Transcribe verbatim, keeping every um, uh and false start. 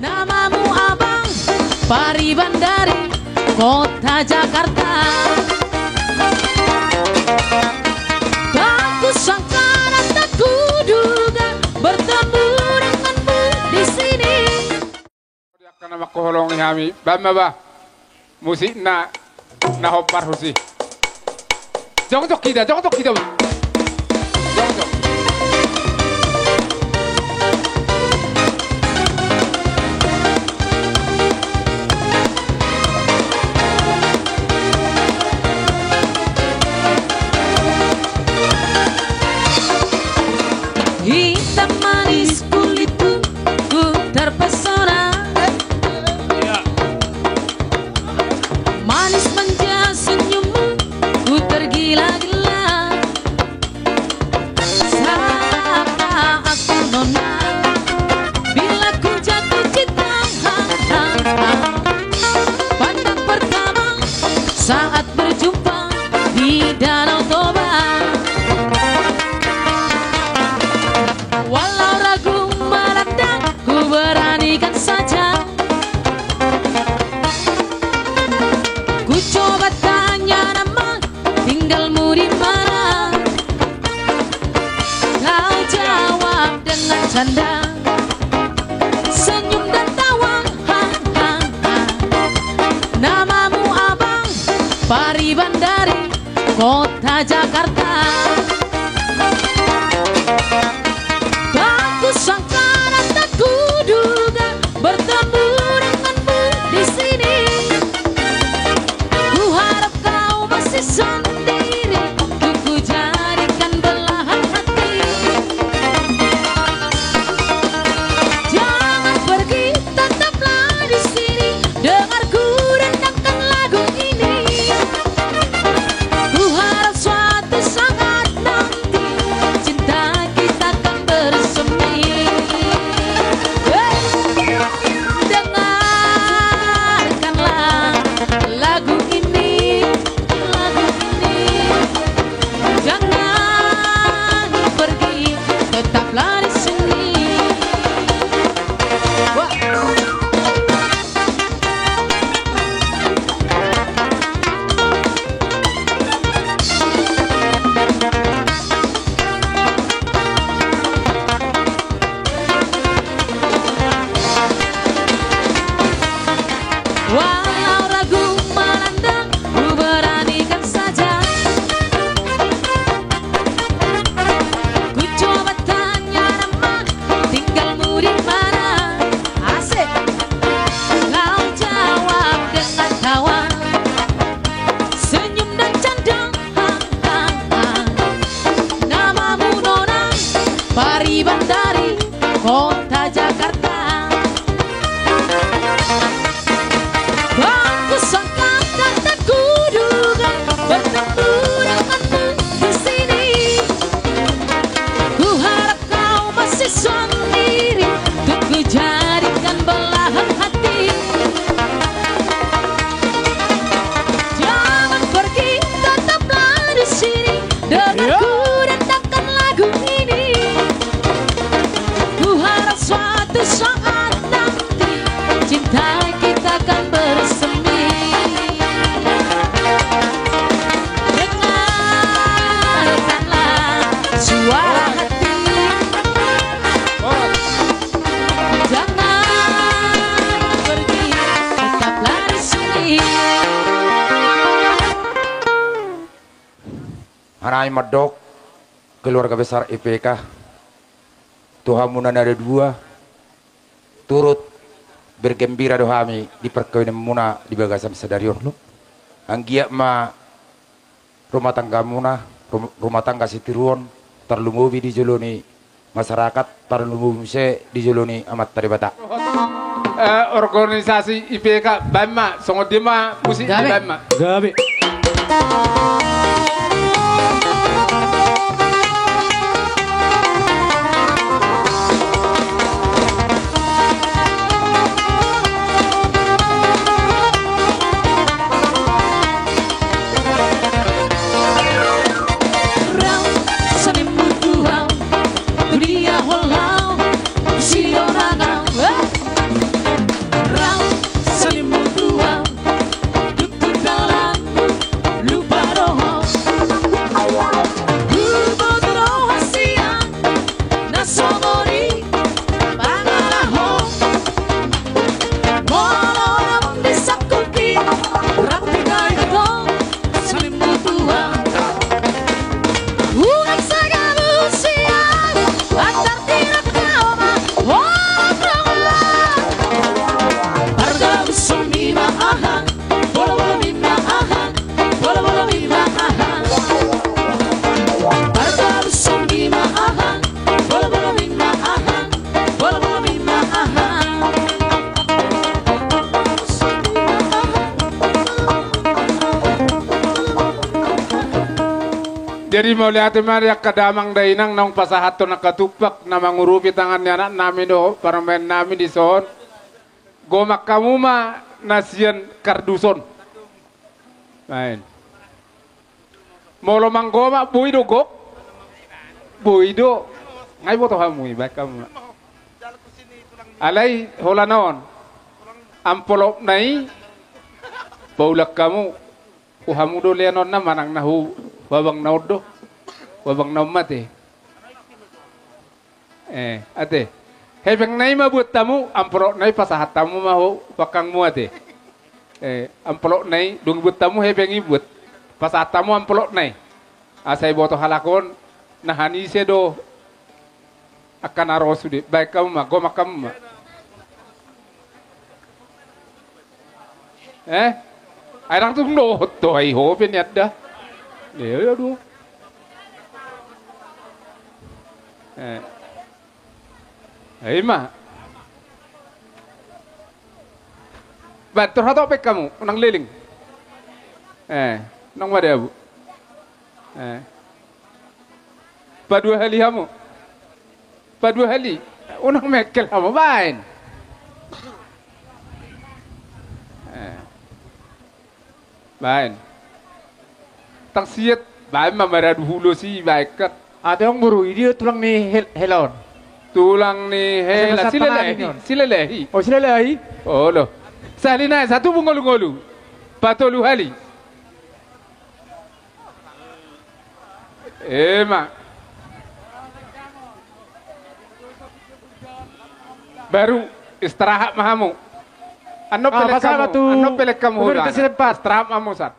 Namamu abang, Pariban dari kota Jakarta. Bagus sangkana tak kuduga bertemu denganmu di sini. Di angka na manghaholongi hami, baen ma ba musikna na hombar tusi. Jongjong hita, jongjong hita, ba. Jongjong. Hitam manis kulitmu, ku terpesona. Manis manja senyummu, ku tergila-gila. Sapa aku nona, bila ku jatuh cinta. Pandang pertama saat berjumpa di Danau Toba. Walau ragu melanda, ku beranikan saja. Ku coba tanya nama, tinggalmu di mana? Kau jawab dengan canda, senyum dan tawa. Ha, ha, ha. Namamu abang, Pariban dari kota Jakarta. Bagus sangkana tak kuduga bertemu denganmu di sini. Ku harap kau masih sendiri, untuk ku jadikan belahan hati. Jangan pergi, tetaplah di sini. Dengar ku dendangkan lagu ini. Ku harap suatu saat nanti cinta kita akan bersemi. Hei! Dengarkanlah lagu ini, lagu ini. Jangan pergi, tetaplah di sini. Wah. Walau ragu melanda, ku beranikan saja. Ku coba tanya nama, tinggalmu di mana? Asik. Kau jawab dengan tawa, senyum dan canda. Ha, ha, ha. Namamu nona, Pariban dari kota Jakarta. Bagus sangkana tak kuduga bertemu denganmu di sini. Ku harap kau masih sendiri, untuk ku jadikan belahan hati. Jangan pergi, tetaplah di sini. Dengar ku dendangkan lagu ini. Ku harap suatu saat nanti cinta kita akan bersemi. Dengarkanlah suara hati. Jangan pergi, tetaplah di sini. Hami mandok keluarga besar I P K, tu hamuna na dua, turut bergembira do hami di perkawinanmuna di bagasan sadari on. Anggiat ma rumah tanggamuna, rum-, rumah tangga sitiruon, tarlumobi di jolo ni masyarakat, tarlumobi muse di jolo ni Amanta Debata. Eh, organisasi I P K, baen ma, songon dia ma musik, gabe. Baen ma. Gabe. Jadi mauliate ma di angka damang dainang naung pasahathon angka tumpak na mangurupi tangan ni anak nami dohot parumaen nami di son. Gomak hamu ma na sian kardus on. Baen. Molo manggomak boi do gok. Boi do. Nga iboto hamu i, baen hamu ma. Alai holan on. Amplopna i. Paulak hamu. Hu hamu do leanonna manang na hu, hu abangna on do. Hu abangna on ma ate. Eh, ate. Hepengna i ma buat hamu, amplopna i pasahat hamu ma hu, hu angkangmu ate. Eh, amplopna i, dung buat hamu hepeng i buat. Pasahat hamu amplopna i. Asa iboto halak on, na hanise do. Angka na ro sude, baen hamu ma, gomak hamu ma. Eh? Ai ndang tung dohot do, ai ho pe nian da. Iya, iya, do. Eh. Ai ma. Baen, turhot pe hamu, unang leleng. Eh, unang made abu. Eh. Padua hali hamu. Padua hali. Unang mengkel hamu, baen. Eh. Baen. Tang siet, baen ma maradu hulos i, baen kan. Ate, ong boru, i dia tulang ni hel-, hela on. Tulang ni hela, silelehi, silelehi. Oh, silelehi. Olo. Sahali nai, satu bungolu-ngolu. Patolu hali. Ema. Baru istirahat ma hamu. Annon pelek hamu. Annon pelek hamu. Istirahat ma hamu sahat.